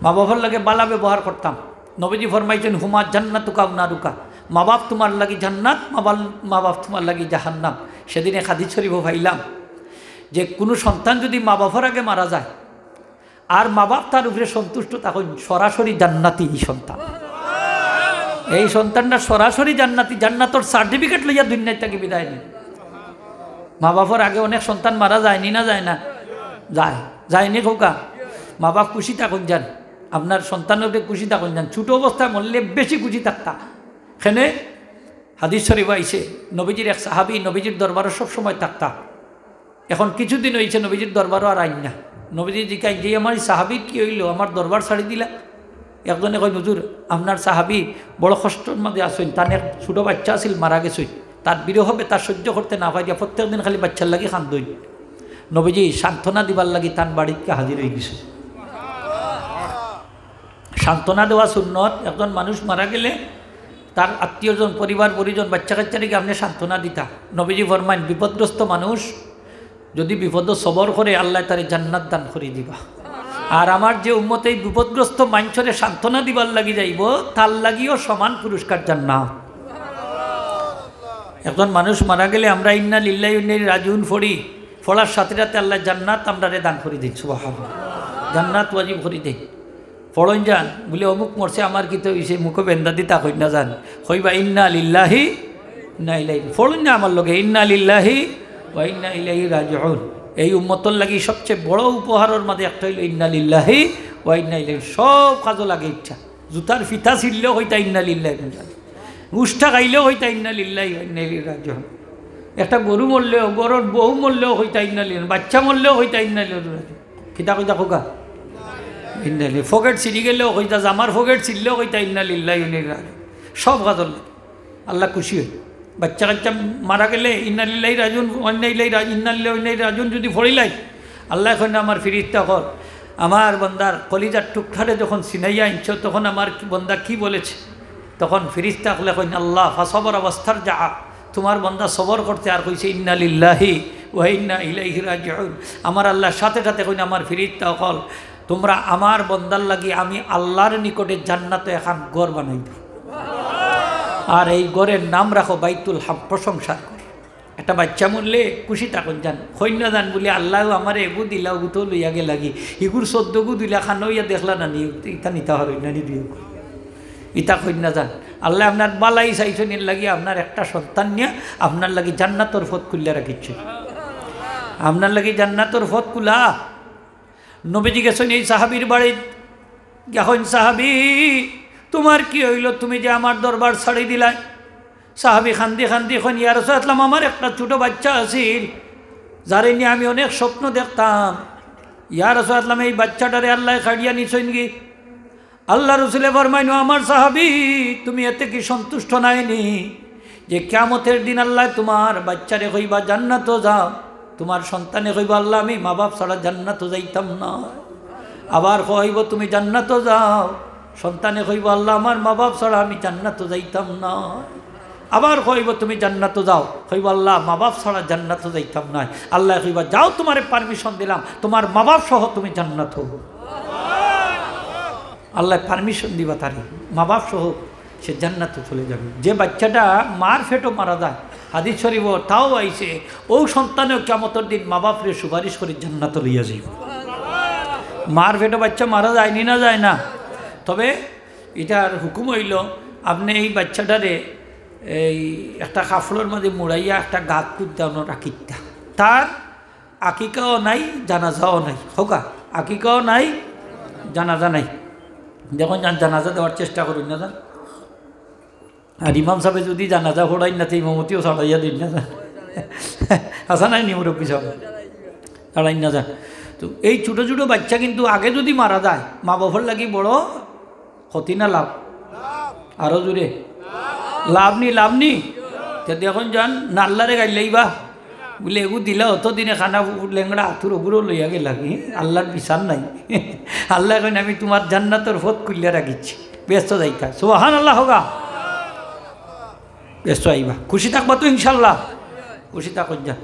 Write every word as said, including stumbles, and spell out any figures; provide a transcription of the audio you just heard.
মা বাপর লগে বালা ব্যবহার করতাম। নবীজি ফরমাইছইন, "হুমা জান্নাতুকা আও নারুকা।" মা বাপ তুমার লাগি জান্নাত, মা বাল-, মা বাপ তুমার লাগি জাহান্নাম। সেদিন এক হাদিস শরীফও পাইলাম যে কুনু সন্তান যুদি মা বাপর আগে মারা যায়, আর মা বাপ তার উপরে সন্তুষ্ট থাকইন, সরাসরি জান্নাতি এই সন্তান। এই সন্তানটা সরাসরি জান্নাতি, জান্নাতর certificate লইয়া দুনিয়া থাকি বিদায় নেয়। মা বাপর আগে অনেক সন্তান মারা যায়নি না যায় না? যায়। যায়নি কউক্কা? মা বাপ খুশি থাকইন যান, আপনার সন্তানর উপরে খুশি থাকইন যান। ছোট অবস্থায় মরলে বেশি খুশি থাকতা। কেনে? হাদিস শরীফ আইছে, নবীজির এক সাহাবী নবীজির দরবারো সব সময় থাকতা। এখন কিছুদিন অইছে নবীজির দরবারো আর আইন না। নবীজি জিকাইন যে, "আমার এই সাহাবীর কি অইলো? আমার দরবার ছাড়ি দিলা?" একজনে কইন, "হুজুর, আপনার সাহাবী বড় কষ্টর মাঝে আছইন, তান এক ছোট বাইচ্চা আছিল, মারা গেছইন, তার বিরহ বেদনা সহ্য করতে না পারিয়া প্রত্যেক দিন খালি বাইচ্চার লাগি কান্দইন।" নবীজি সান্ত্বনা দিবার লাগি তান বাড়িত গিয়া হাজির অইগেছইন। সান্ত্বনা দেওয়া সুন্নত। একজন মানুষ মারা গেলে তার আত্মীয়জন, পরিবার পরিজন, বাইচ্চা কাইচ্চারে গিয়া আপনে সান্ত্বনা দিতা। নবীজি ফরমাইন, "বিপদগ্রস্ত মানুষ যুদি বিপদো সবর করে, আল্লায় তারে জান্নাত দান করি দিবা। আর আমার যে উম্মত এই বিপদগ্রস্ত মানষরে সান্ত্বনা দিবার লাগি যাইবো, তার লাগিও সমান পুরস্কার জান্নাত।" একজন মানুষ মারা গেলে আমরা ইন্না লিল্লাহি ওয়া ইন্না ইলাইহি রাজিউন পড়ি, পড়ার সাথে সাথে আল্লায় জান্নাত আমরারে দান করি দেইন। সুবহানাল্লাহ। জান্নাত ওয়াজিব করি দেইন। পড়ইন যান, বুলে, "অমুক মরছে, আমার কিতা অইছে?" মুখো বেন্দা দিতা কইন না যান, কইবা, "ইন্না লিল্লাহি ইন্না ইলাইহি।" পড়ইন না আমার লগে, "ইন্না লিল্লাহি ওয়া ইন্না ইলাইহি রাজিউন।" এই উম্মতর লাগি সবচেয়ে বড় উপহারর মাঝে একটা অইলো ইন্না লিল্লাহি ওয়া ইন্না ইলাইহি। সব কাজো লাগে ইচ্ছা। জুতার ফিতা ছিড়লেও কইতা ইন্না লিল্লাহি ওয়া ইন্না ইলাইহি। উষ্টা খাইলেও কইতা ইন্না লিল্লাহি ওয়া ইন্না ইলাইহি রাজিউন। একটা গরু মরলেও, গরুর বউ মরলেও কইতা ইন্না লিল্লাহি, বাইচ্চা মরলেও কইতা ইন্না লিল্লাহি ওয়া ইন্না ইলাইহি রাজিউন। কিতা কইতা কউক্কা? ইন্না লিল্লাহি। পকেট ছিড়ি গেলেও কইতা, জামার পকেট ছিড়লেও কইতা ইন্না লিল্লাহি ওয়া ইন্না ইলাইহি রাজিউন। সব কাজর লাগে। আল্লাহ খুশি অইন। বাইচ্চা কাইচ্চা মারা গেলে ইন্না লিল্লাহি রাজিউন, ওয়া ইন্না ইলাইহি রাজি-, ইন্না লিল্লাহি ওয়া ইন্না ইলাইহি রাজিউন যুদি পড়িলাই, আল্লায় কইন, "আমার ফিরিস্তা অকল, আমার বন্দার কলিজার টুকরারে যখন ছিনাইয়া আনছো, তখন আমার কি, বন্দা কি বলেছে?" তখন ফিরিস্তা অকলে কইন, "আল্লাহ, ফাসাবারা ওয়াস্তারজা, তুমার বন্দা সবর করছে আর কইছে, 'ইন্না লিল্লাহি ওয়া ইন্না ইলাইহি রাজিউন।'" আমার আল্লায় সাথে সাথে কইন, "আমার ফিরিস্তা অকল, তুমরা আমার বন্দার লাগি আমি আল্লাহর নিকটে জান্নাতো এখান ঘর বানাই দেই।" আর এই ঘরের নাম রাখো বাইতুল হাম, প্রশংসার ঘর। একটা বাইচ্চা মরলে খুশি থাকইন যান, কইন না যান বুলে, "আল্লায়ও আমারে এগু দিলা, অগু তো লইয়া গেলাগি, হিগুর চৌদ্দগু দিলা, খানো ইয়া দেখলা না নি, ইতা নিতা পারইন না নি দুইগু।" ইতা কইন না যান। আল্লায় আপনার বালাই চাইছইন, এর লাগি আপনার একটা সন্তান নিয়া আপনার লাগি জান্নাতর পথ খুলিয়া রাখিছইন। আপনার লাগি জান্নাতর পথ খুলা। নবীজি গেছইন এই সাহাবীর বাড়িত, গিয়া কইন, "সাহাবী, তুমার কি অইলো? তুমি যে আমার দরবার ছাড়ি দিলায়?" সাহাবী কান্দি কান্দি কইন, "ইয়া রাসূলুল্লাহ, আমার একটা ছোট বাইচ্চা আছিল, যারে নিয়া আমি অনেক স্বপ্ন দেখতাম। ইয়া রাসূলুল্লাহ, এই বাইচ্চাটারে আল্লায় কাড়িয়া নিছইনগি।" আল্লার রসুলে ফরমাইন, "ও আমার সাহাবী, তুমি এতে কি সন্তুষ্ট নায়নি যে কিয়ামতের দিন আল্লায় তুমার বাইচ্চারে কইবা, 'জান্নাতো যাও', তুমার সন্তানে কইবা, 'আল্লাহ, আমি মা বাপ ছাড়া জান্নাতো যাইতাম না।' আবার কইবো, 'তুমি জান্নাতো যাও', সন্তানে কইবো, 'আল্লাহ, আমার মা বাপ ছাড়া আমি জান্নাতো যাইতাম না।' আবার কইবো, 'তুমি জান্নাতো যাও', কইবো, 'আল্লাহ, মা বাপ ছাড়া জান্নাতো যাইতাম না।' আল্লায় কইবা, 'যাও, তুমারে permission দিলাম, তুমার মা বাপ সহ তুমি জান্নাতো।'" আল্লায় permission দিবা তারে, মা বাপ সহ সে জান্নাতো চলে যাবে। যে বাইচ্চাটা মার পেটো মারা যায়, হাদিস শরীফো তাও আইছে, অউ সন্তানেও কিয়ামতর দিন মা বাপরে সুপারিশ করি জান্নাতো লইয়া যাইবো। মার পেটো বাইচ্চা মারা যায়নি না যায় না? তবে ইটার হুকুম অইলো, আপনে এই বাইচ্চাটারে এই একটা কাপড়র মাঝে মুড়াইয়া একটা গাত কুদ্দা অনো রাখিতা। তার আকিকাও নাই, জানাজাও নাই। কউক্কা, আকিকাও নাই, জানাজা নাই। দেখইন যান, জানাজা দেওয়ার চেষ্টা করইন না যান। আর ইমাম সাবে যুদি জানাজা পড়াইন না, তে ইমামতিও ছাড়াইয়া দেইন না যান। হাছা নায়নি মুরব্বি সাব? ছাড়াইন না যান। তো এই ছোট ছোট বাইচ্চা কিন্তু আগে যুদি মারা যায়, মা বাপর লাগি বড় ক্ষতি না লাভ? আরো জোরে। লাভ নি, লাভ নি? তে দেখইন যান, না আল্লারে গাইল্লাইবা। বুলে, "এগু দিলা অত দিনে খানা লেংড়া আতুর অগুরে লইয়া গেলাগি, আল্লার বিচার নাই।" আল্লায় কইন, "আমি তুমার জান্নাতর পথ খুলিয়া রাখিছি, বেহেস্তো যাইতা।" সুবহানাল্লাহ কউক্কা। বেহেস্তো আইবা, খুশি থাকবা তো ইনশাআল্লাহ? খুশি থাকইন যান।